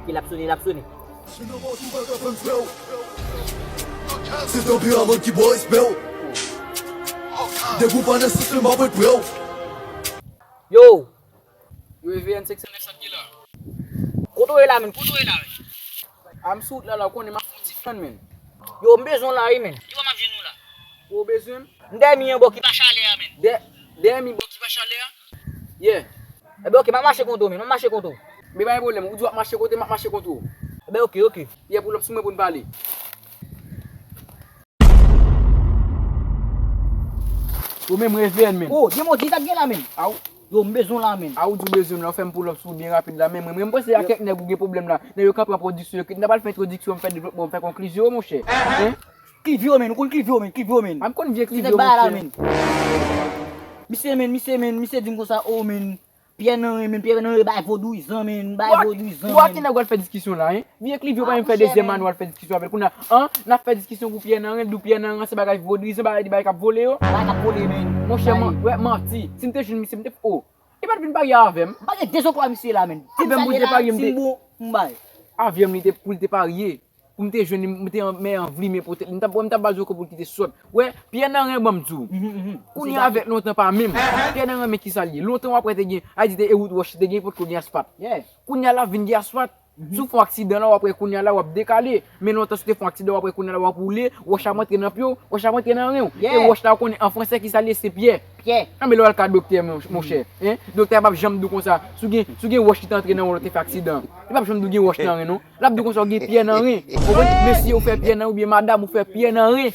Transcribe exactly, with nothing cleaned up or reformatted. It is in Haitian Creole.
L ap sone, l ap sone. Se tanperaman ki ba w respè w. Depi w pa nan sistèm, m ap ret prè w. Yo! Yo, E V N senk san nèf sa ki la. Kote w ye la, menn? Kote w ye la, menn? A m sou wout la, la, ou konnen m ap fè yon ti flann, menn. Yo, m bezwen w la, wi, menn. Ki bò m ap jwenn ou la? Ou bezwen m? M dèyè mi an bò ki pa chalè a, menn. Dè, dèyè mi bò ki pa chalè a? Yeah. Ebyen, oke, m ap mache kontre w, menn. M ap mache kontre w. Men pa gen pwoblèm. Ou di w ap mache kontre m, m ap mache kontre w. Ebyen, oke, oke. Yeah, pull up sou mwen pou n pale. Ou menm, Reverend, menn. Oh, Demon, di sa k gen la, menn. Aw. Yo, m bezwen w la, menn. Aw, ou di w bezwen m la, ou fè m pull up sou w byen rapid la, men mwen, mwen, m panse a kèk nèg ou gen pwoblèm la. Nèg yo kanpe ap pwodiksyon yo, kit nan pral fè entwodiksyon, m fè devlopman, m fè konklizyon, monchè. Hein? Clivio, menn. Ou konn Clivio, menn. Clivio, menn. A m konn vye Se nèg Clivio, bagay la, monchè. Menn. Misye, menn, misye, menn, misye di m konsa, oh, menn. Pyè nan ren, menn, pyè nan ren, bay vodouyizan, menn, bay vodouyizan. Bwa ki nèg w al fè diskisyon la, hein? Vye Clivio pa menm fè dezyèm ane w al fè diskisyon avè l. Kounye a, an, n ap fè diskisyon pou pyè nan ren, l di w pyè nan ren, se bagay vodouyizan, bagay, bagay k ap vole yo. Bagay k ap vole, menn. Monchè, man, wè, manti. Si m te jwenn misye, m te, oh. Li pa t vin parye avè m. M pa gen de zoklo a misye la, menn. Avè m pou l te parye, m te. Avè m li te, pou l te parye. Pou m te jwenn li, m te an, men anvlimen pote. M t ap, m t ap ba l zoklo pou l kite sòt. Wè, pyè nan ren ban m di w. Kounye a avèk lontan pa menm. Pyè nan ren men kisa l ye. Lontan w ap wè te gen, a di te e wout wòch te gen, potko gen asfalt. Kounye a l ap vin gen asfalt. Si w fè yon aksidan la, w ap wè kounye a la, w ap dekale. Men lontan si w te fè yon aksidan, w ap wè kounye a la, w ap woule, wòch ap rantre nan pye w, wòch ap rantre nan ren w. E wòch la, ou konnen, an fransè, kisa l ye, se pyè. Anben lè w al ka doktè, mon- monchè. Hein? Doktè a p ap janm di w konsa. Si w gen, si w gen wòch ki te antre nan ren w lè w te fè aksidan. Li p ap janm di w gen wòch nan ren, non. L ap di w konsa w gen pyè nan ren. Ou konprann? Mesye, ou fè pyè nan ren, oubyen madanm, ou fè pyè nan ren.